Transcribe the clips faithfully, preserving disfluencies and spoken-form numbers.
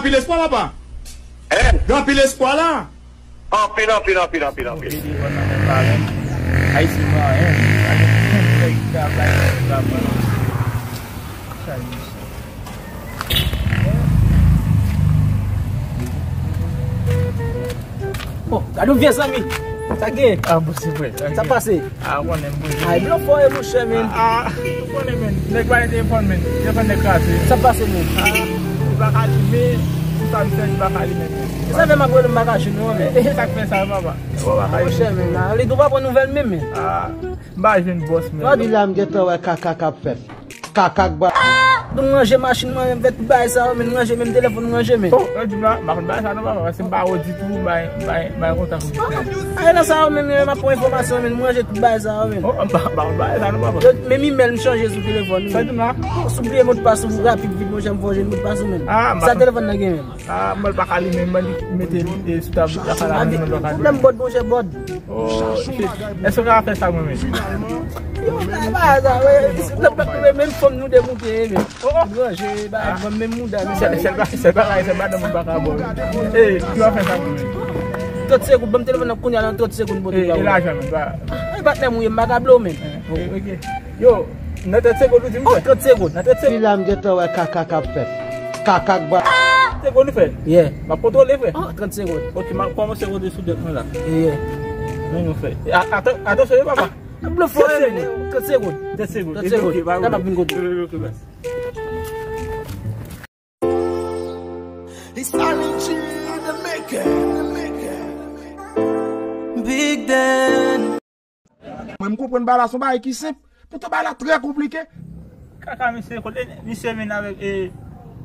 Anpil espwa la, pa? Hein? Gen anpil espwa la. Anpil, anpil, anpil, anpil, anpil. Ayisyen pa anyen. Pa gen anyen ki ka bay anyen. Oh, gade yon vye zanmi. Sa gen? Ah, bon, se vre. Sa pase? Ah, ou konnen, bon. Ay, blofè, monchè, men. Ah, ah, ou konnen, men. Nèg pa gen telefòn, men. Telefòn nèg kraze. Sa pase, men? Ah, li pa ka limen. Pou sa m fè, li pa ka limen, men. Sa fè m ap rele m pa ka jwenn ou, men. E sa k fè sa, papa. Ou pa ka jwenn. Monchè, men, la, li tou pa pran nouvèl menm, men. Ah, m pa jwenn bòs, men. Jodi la, m gentan wè kaka k ap fèt. Kaka k ba. Donk, m ranje machin mwen, m fè tout bagay sa yo, men m ranje menm telefòn, m ranje, men. Oh, jodi la, m pa konn bagay sa non, papa, paske m pa wè ditou, bay, bay, bay kontak ou. Ay, nan sa yo, men, men, m ap pran enfòmasyon, men m ranje tout bagay sa yo, men. Oh, m pa, m pa konn bagay sa non, papa. Yo, menm imèl m chanje sou telefòn, men. Sa di m la? Oh, si w bliye modpas ou rapid vit, monchè, m fè w jwenn modpas ou, men. Ah, m pa konn. Sa telefòn nan gen, men. Ah, mwen pa ka li menm, mwen li mete li sou tab la, pa la, mwen pa ka li. Pwoblèm bòd, monchè, bòd. Oh, shit. Èske w ka fè sa mwen menm? Yo, sa pa sa, wè. Menm fòm nou de moute, men. Oh, oh. Granje, ba, menm mouda, men. Sèl, sèl ba, sèl bagay, sèl bagay mwen pa ka bò. Eh, ki w ap fè sa mwen menm? Trant segonn, ban m telefòn nan kounye a, nan trant segonn, pote ba ou. E lajan, men, ba. Ay, patnè m ou ye, m pa ka ble w, men. Eh, ok. Yo, nan trant segonn ou di m fè? Oh, trant segonn. Nan trant segonn. Pi la m gentan wè kaka k ap fèt. Kaka k ba. Trant segonn ou fè? Yeah. M ap kontwole, frè. Oh, trant segonn. Ok, m ap kòmanse konte sou dèt mwen la. Yeah. Men nou fè. A-, atan-, atansyon, wi, papa. Ah, blofè, men. Trant segonn. Trant segonn. Trant segonn. Ok, pa. Sa m ap vin kote. Ok, ok, ok. It's Allen G, the maker, the maker. Big Dan. Mwen, m konprann bagay la, se yon bagay ki senp. Poutan bagay la trè konplike. Kaka misye, kote misye vin avèk, e,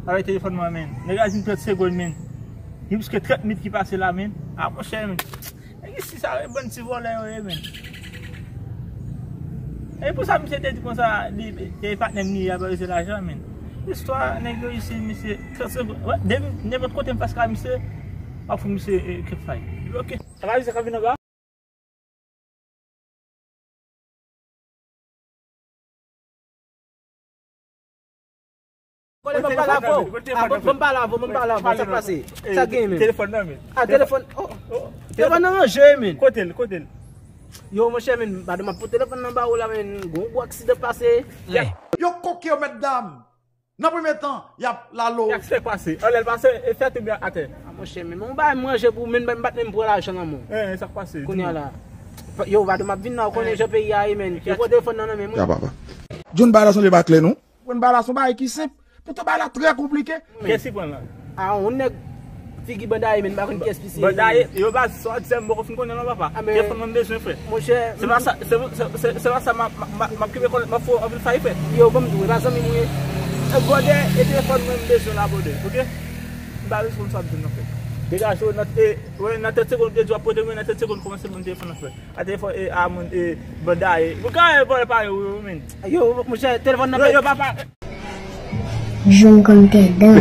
avèk telefòn mwen, men. Nèg la di m trant segonn, men. Gen plis ke trant minit ki pase la, men. Ah, monchè, men. Nèg isi sa, e bann ti vòlè yo ye, men. E pou sa misye te di konsa, li, e patnè m li, y ap reze lajan, men. Istwa nèg yo isi, misye, trant segonn. Wè, depi, nenpòt kote m fas ka misye, m ap fè misye, e, kèk fay. Ok. Sa pa misye ka vin anba? Kole, ban m pale avè w. Ah, ban m pale avè w, ban m pale avè w. Sa k pase? Sa gen, men? Telefòn nan, men. Ah, telefòn. Oh, oh. Telefòn nan ranje, men. Kote l, kote l? Yo, monchè, men, madanm ap pote telefòn nan ba ou la, men. Gon gwo aksidan pase. Yo koke yo, mèt dam. Nan premye tan, y ap lalo. Y ap fè pase. Anlè l pase, e fè tou byen atè. Ah, monchè, men, men, yon bagay m ranje pou ou, men, m pa t menm pran lajan nan men w. Eh, sa k pase? Kounye a la. Yo, madanm ap vin la, ou konnen jan peyi a ye, men. Yo pran telefòn nan nan men mwen. Ya papa. John, bagay la sanble pa klè, non. Pran bagay la, se yon bagay ki senp. Poutan bagay la trè konplike. Kiyès ki pran l la? Ah, yon nèg figi bandaye, men m pa konn kiyès misye ye. Bandaye, yo baz, sa w ap di a, m poko fin konnen non, papa. Ah, men telefòn mwen m bezwen, frè. Monchè, se pa sa, se, se, se, se pa sa m ap, m ap, m ap, m ap kenbe kòlèt, m ap fè w anpil fay, frè. Yo, ban m di w, e pa zanmi m ou ye. E, brother, e telefòn mwen m bezwen la, brother, ok? M pa bezwen konn sa w ap di m nan, frè. Degaje w nan, e, wè, nan trant segonn, w te di w ap pote mwen, nan trant segonn, kòmanse ban m telefòn nan, frè. A telefòn, e, a moun, e, bandaye. Ou ka, e, vòlè parèy ou yo, men. Yo, monchè, telefòn nan yo, yo pa, pa. Jwenn kòm tèt dan.